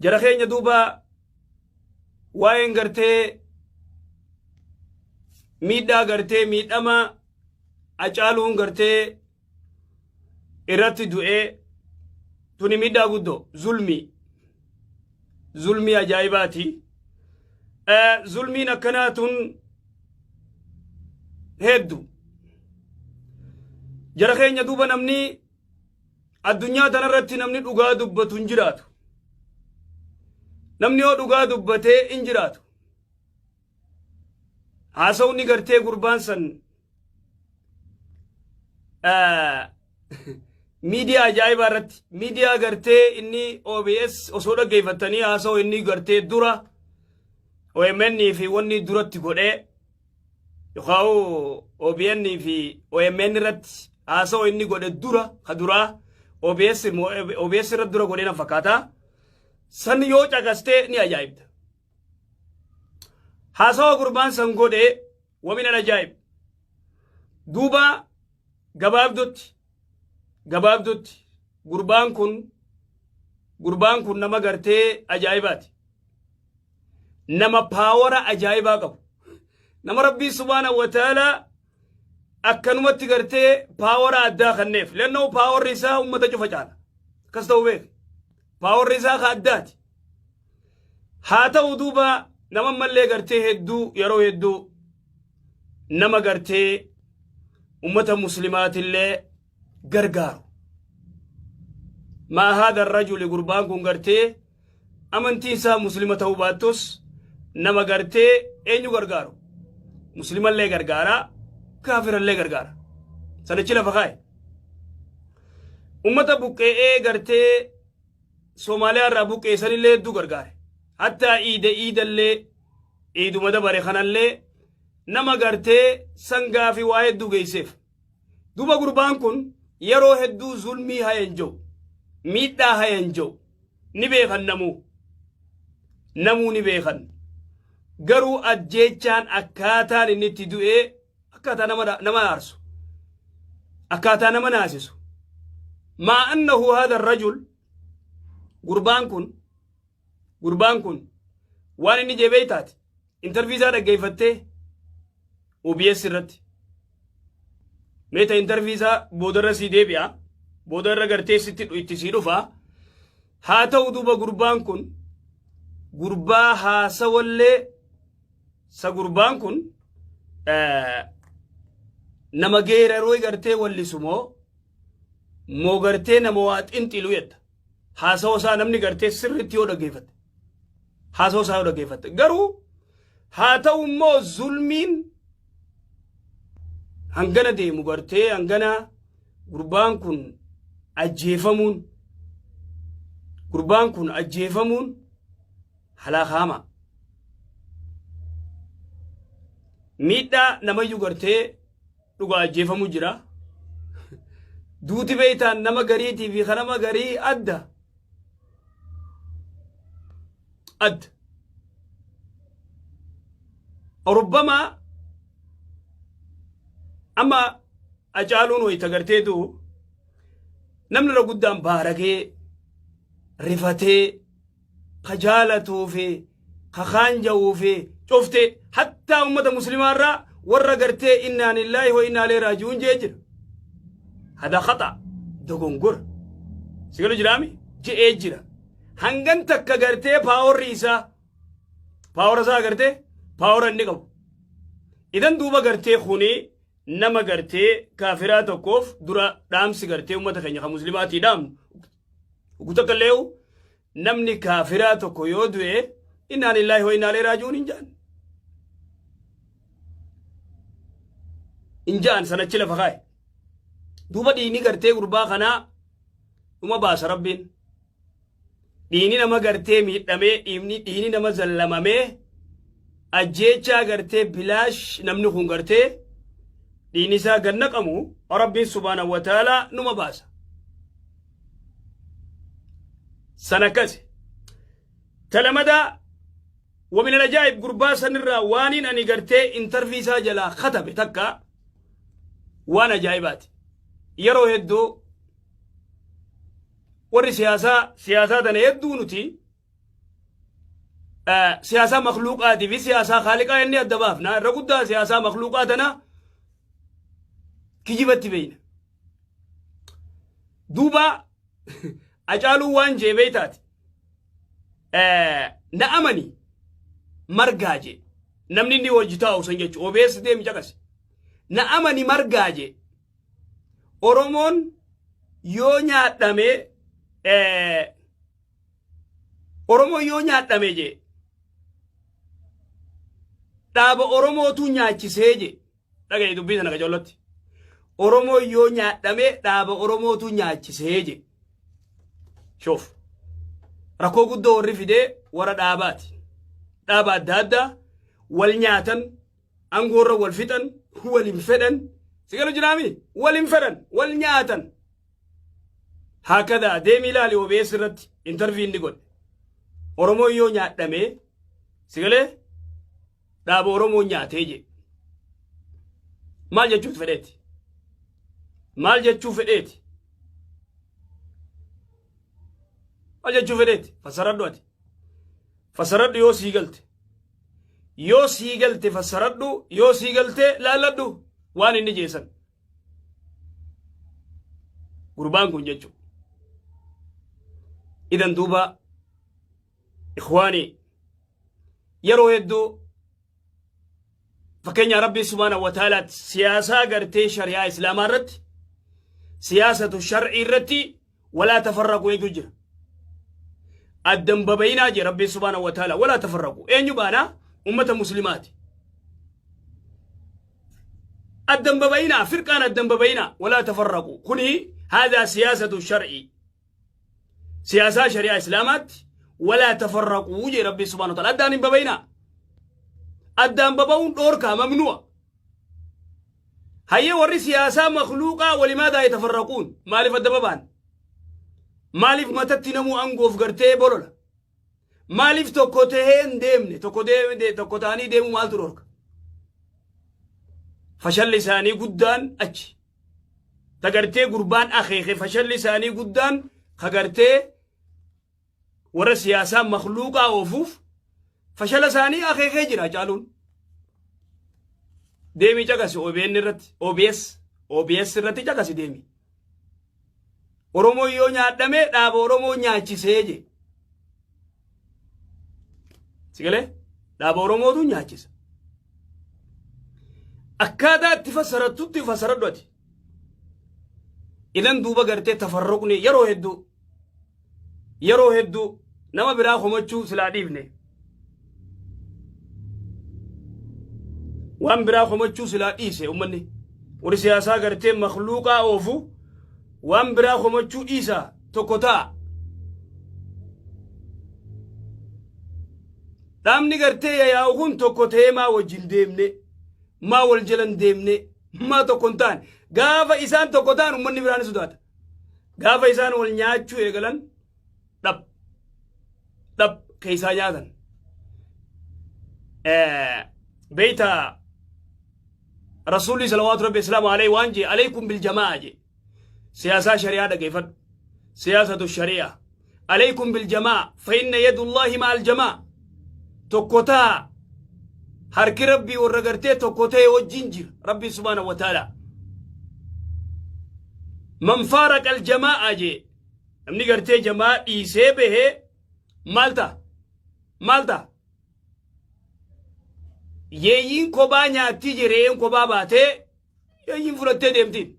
Jara keenya duuba waa'een gartee miidhaa gartee miidhama Hacaaluun gartee irratti du'ee tuni miidhaa guddoo zulmii zulmii ajaa'ibaati. Zulmiin akkanaa tun heddu. Jara keenya duuba namni addunyaa tanarratti namni dhugaa dubbatu hin jiraatu. Namni yoo dhugaa dubbatee hin jiraatu. Haasawni gartee gurbaan san miidiyaa ajaa'ibaa irratti miidiyaa gartee inni OBS osoo dhaggeeffattanii haasawu inni gartee dura OMN fi wanni duratti godhee yookaan OBN fi OMN irratti haasawu inni godhe dura ka duraa OBS OBS irratti dura godhee na fakkaata. San yoo caqastee ni ajaa'ibda. Haasawa gurbaan san godhe wamin al-ajaa'ib. Duuba gabaabdutti gabaabdutti gurbaan kun gurbaan kun nama gartee ajaa'ibaati. Nama paawara ajaa'ibaa qabu. Nama Rabbii subhaanahu wa ta'aalaa akkanumatti gartee paawara addaa kenneef. Lennoo paawarri isaa uummata cufa caala. Akkas ta'uu beek. Paawarri isaa ka addaati. Haa ta'u duuba nama mallee gartee hedduu yeroo hedduu nama gartee ummata muslimaatillee gargaaru. Maa haadha rajuli gurbaan kun gartee amantiin isaa muslima ta'uu baattus nama gartee eenyu gargaaru? Muslimallee gargaara, kaafirallee gargaara. Sanichi lafa kaa'e. Ummata buqqe'ee gartee Soomaaliyaa irraa buqqeessanillee hedduu gargaare. Hattaa iida iidallee iiduma dabare kanallee nama gartee sangaa fi waa hedduu geesseef. Duuba gurbaan kun yeroo hedduu zulmii hayan jiru, miidhaa hayan jiru ni beekan namuu. Namuu ni beekan. Garuu ajjeechaan akkaataan inni itti du'ee akkaataa nama nama aarsu. Akkaataa nama naasisu. Maa annahu haadha rajul gurbaan kun gurbaan kun waan inni jee beeytaati. Intarvii isaa dhaggeeffattee OBS irratti. Meeta intarvii isaa boodarra sii deebi'a. Boodarra gartee sitti itti sii dhufa. Haa ta'u duuba gurbaan kun gurbaa haasawallee sa gurbaan kun nama geeraroo gartee wallisu moo moo gartee nama waa xinxilu jetta. Haasawa isaa namni gartee sirriitti yoo dhaggeeffatte. Haasawa isaa yoo dhaggeeffatte. Garuu haa ta'u immoo zulmiin hangana deemu gartee hangana gurbaan kun ajjeefamuun gurbaan kun ajjeefamuun halaakaama. Miidhaa namayyuu gartee dhugaa ajjeefamu jira. Duuti beektaan nama gariitii fi kan nama garii adda. Adda. Rubbamaa amma Hacaaluun wayita garteetu namni irra guddaan baaragee rifatee ka jaalatuu fi ka kaanja'uu fi cufte hattaa ummata muslimaa irraa warra gartee innaa lillaahi wa innaa ilayhi raaji'uun jee jira. Hada khata dogongora. Si galu jiraami je'ee jira. Hangan takka gartee paaworri isaa paawora isaa gartee paawora inni qabu. Idan duuba gartee kuni nama gartee kaafiraa tokkoof dura dhaamsi gartee ummata keenya kan muslimaatii dhaamnu ugu takka illee namni kaafiraa tokko yoo du'e innaa lillaahi wa innaa ilayhi raaji'uun hin ja'an. Hin ja'an sanachi lafa kaa'e. Duuba dhiigni gartee gurbaa kanaa dhuma baasa rabbiin. Dhiigni nama gartee miidhamee dhiigni dhiigni nama zallamamee ajjeechaa gartee bilaash namni kun gartee dhiigni isaa gad naqamu rabbiin subhaanahu wa ta'aalaa numa baasa. San akkasi. Talamadaa wamin alajaa'ib gurbaa sanirraa waaniin ani gartee intarvii isaa jalaa katabe takka waan ajaa'ibaati. Yeroo hedduu warri siyaasaa siyaasaa tana hedduu nuti Siyaasaa makluuqaatii fi siyaasaa kaaliqaa inni adda baafna. Irra guddaa siyaasaa makluuqaa tana kijibatti beeyna. Duuba Hacaaluu waan jee beeytaati. Na amani margaa jee. Namni inni hojii taa'u san jechuudha. OBS deemi caqasi. Na amani margaa jee. Oromoon yoo nyaadhame, Oromoon yoo nyaadhame jee, dhaaba Oromootu nyaachisee jee. Dhaga'i dubbii sana qacollotti. Oromoon yoo nyaadhame dhaaba Oromootu nyaachisee jee. Shoof. Rakkoo guddoo warri fidee warra dhaabaati. Dhaaba adda addaa wal nyaatan, angoorra wal fixan, wal hin fedhan. Si galu jiraami? Wal hin fedhan, wal nyaatan. Haakadaa deemii ilaali OBS irratti interview inni godhe. Oromoon yoo nyaadhame, si galee, dhaaba Oromoo nyaatee jedhe. Maal jechuuf fedheeti? Maal jechuu fedheeti? Maal jechuu fedheeti? Fassaradhu ati. Fassaradhu yoo sii galte. Yoo sii galte fassaradhu, yoo sii galte laalladhu waan inni jeesan. Gurbaan kun jechuudha. Idan duuba ikhwaanii, yeroo hedduu fakkeenya Rabbii subhaanahu wa ta'aalaatti siyaasaa gartee shari'aa islaamaa irratti, siyaasatu shar'ii irratti walaa tafarraqu eegu jira. Addan babayinaa jee Rabbii subhaanahu wa ta'aalaa, walaa tafarraqu. Eenyu baanaa? Ummata muslimaati. Addan babayinaa, firqaan addan babayinaa, walaa tafarraqu. Kuni haadaa siyaasatu shar'ii. Siyaasaa shari'aa islaamaatti walaa tafarraquu jee Rabbii subhaanahu wa ta'ala. Addaan hin babayinaa. Addaan baba'uun dhoorkaa, mamnu'a. Hayyee, warri siyaasaa makluuqaa walimaadaa yatafarraquun? Maaliif adda baba'an? Maaliif matatti namuu angoof gartee bolola? Maaliif tokko tahee hin deemne? Tokko deemne, tokko ta'anii deemuu maaltu dhorka? Fashalli isaanii guddaan achi. Tagartee gurbaan akeeke, fashalli isaanii guddaan kagartee warra siyaasaa makluuqaa oofuuf fashala isaanii akeekee jira caaluun. Deemii caqasi OBN irratti, OBS irratti caqasi deemi. Oromoon yoo nyaadhame dhaaba Oromoo nyaachisee je. Sigalee dhaaba Oromootu nyaachisa. Akkaataa itti fassarattutti fassaradhu ati. Idan duuba gartee tafarruqni yeroo hedduu nama biraa komachuu silaa dhiifne. Waan biraa komachuu silaa dhiise ummanni. Warri siyaasaa gartee makluuqaa oofu waan biraa komachuu dhiisa, tokko ta'a. Dhaabni gartee yaa'u kun tokko ta'ee maa wajjin deemne, maa wal jalan deemne, maa tokko hin taane? Gaafa isaan tokko ta'an ummanni biraan ni sodaata. Gaafa isaan wal nyaachuu eegalan dhab dhab keessaa nyaatan. Beeyta, Rasuulli salawaatu rabbi islaamu alayhi waan jee, alaykum bil jamaa jee. Siyaasaa shari'aa dhageeffadhu. Siyaasatu shari'aa. Alaykum bil jamaa fa inna yadullahi ma'al jamaa. Tokko ta'a. Harki Rabbii warra gartee tokko ta'e wajjin jira. Rabbi subhaanahu wa ta'ala. Man faaraqa al jamaa jee. Namni gartee jamaa dhiisee bahee maal ta'a? Maal ta'a? Yeeyyiin kophaa nyaattii jireen kophaa baatee yeeyyiin fudhattee deemtiin.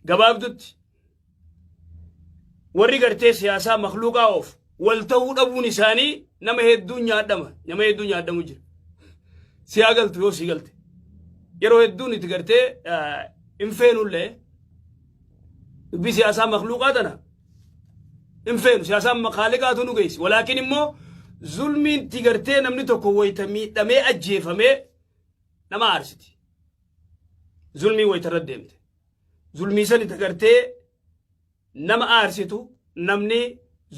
Gabaabdutti warri gartee siyaasaa makluuqaa oofu wal ta'uu dhabuun isaanii nama hedduun nyaadhama, nama hedduun nyaadhamu jira. Siyaa galtu yoo sii galte. Yeroo hedduun itti gartee hin feenullee dubbii siyaasaa makluuqaa tana hin feenu, siyaasaan makaaliqaatu nu geessi. Walaakin immoo zulmiin itti gartee namni tokko wayita miidhamee ajjeefamee nama aarsiti. Zulmii wayita irra deemte. Zulmii san itti gartee nama aarsitu, namni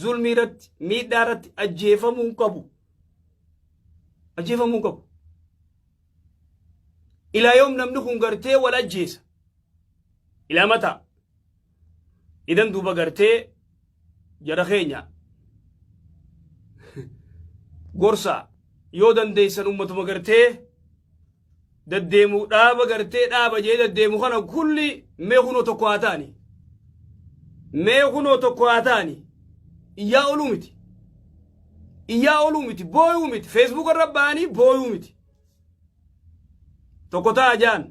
zulmii irratti, miidhaa irratti ajjeefamuu hin qabu. Ajjeefamuu hin qabu. Ilaa yoom namni kun gartee wal ajjeesa? Ilaa mataa. Idan duuba gartee Jara keenya gorsa yoo dandeessan ummatuma gartee daddeemu dhaaba gartee dhaaba jee daddeemu kana kulli mee kunoo tokko haa ta'ani. Mee kunoo tokko haa ta'ani. Iyyaa ooluu miti. Iyyaa ooluu miti. Booyuu miti. Feesbuuka irra ba'anii booyuu miti. Tokko ta'a jaan.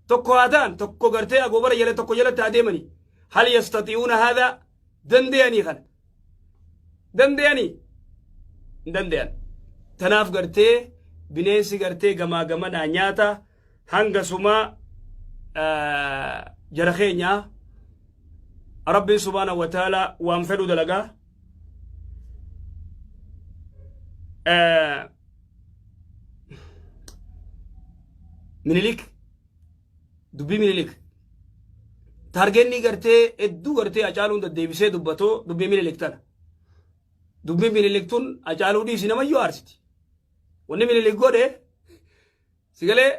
Tokko haa ta'an tokko gartee agoobara jala tokko jalatti haa deemanii. Hal yastati'uuna haadhaa danda'anii kana. Danda'anii hin danda'an. Tanaaf gartee bineensi gartee gamaa gamanaa nyaata hanga sumaa jara keenyaa Rabbiin subhaanahu wa ta'ala waan fedhu dalagaa. Minilik dubbii Minilik taargeenni gartee hedduu gartee Hacaaluun deddeebisee dubbatoo dubbii Minilik tana. Dubbiin Minilik tun Hacaaluu dhiisi namayyuu aarsiti. Wanni Minilik godhe sigalee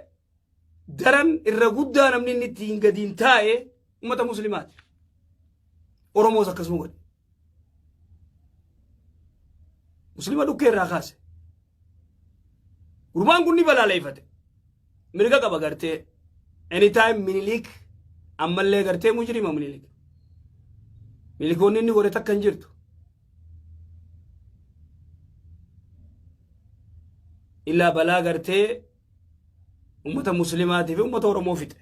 daran irra guddaa namni inni ittiin gadiin taa'e uummata musliimaati. Oromoos akkasuma godhe. Muslima dhukkee irraa kaase. Gurbaan kun ni balaaleeffate. Mirga qaba gartee. Anytime Minilik ammallee gartee mujrima Minilik. Minilikoonni inni godhe takka hin jirtu. Illaa balaa gartee ummata muslimaatii fi ummata Oromoo fixe.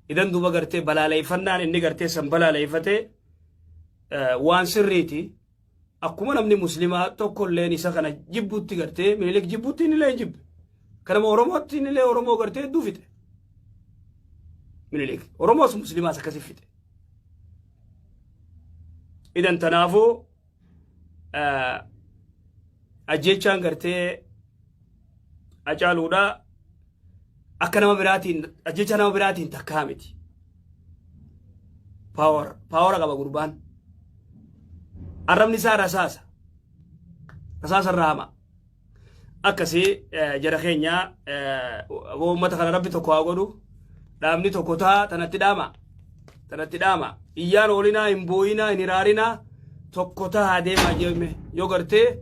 Idan duuba gartee balaaleeffannaan inni gartee san balaaleeffate waan sirriiti. Akkuma namni muslimaa tokkolleen isa kana jibbutti gartee Minilik jibbutti inni illee hin jibbe. Kanama Oromootti inni illee Oromoo gartee hedduu fixe. Minilik Oromoos muslimaas akkasi fixe. Idan tanaafuu ajjeechaan gartee Hacaaluudha akka nama biraatiin ajjeechaa nama biraatiin takkaa miti. Power power qaba gurbaan. Arrabni isaa rasaasa. Rasaasa irraa hama. Akkasii jara keenya uummata kana rabbi tokko haa godhu. Dhaabni tokko ta'a tanatti dhaama. Tanatti dhaama. Iyyaan oolinaa hin booyinaa hin hiraarinaa tokko ta'a deemaa jeeme yoo gartee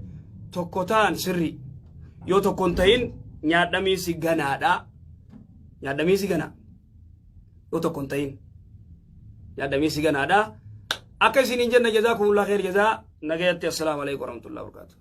tokko ta'an sirrii. Yoo tokko hin ta'in nyaadhamiinsi ganaadha. Nyaadhamiinsi ganaa. Yoo tokko hin ta'in nyaadhamiinsi ganaadha. Akka isin hin jenne jazaakumullah kheer jazaa nagayatti assalaamu alaikum warahmatullahi wabarakatuh.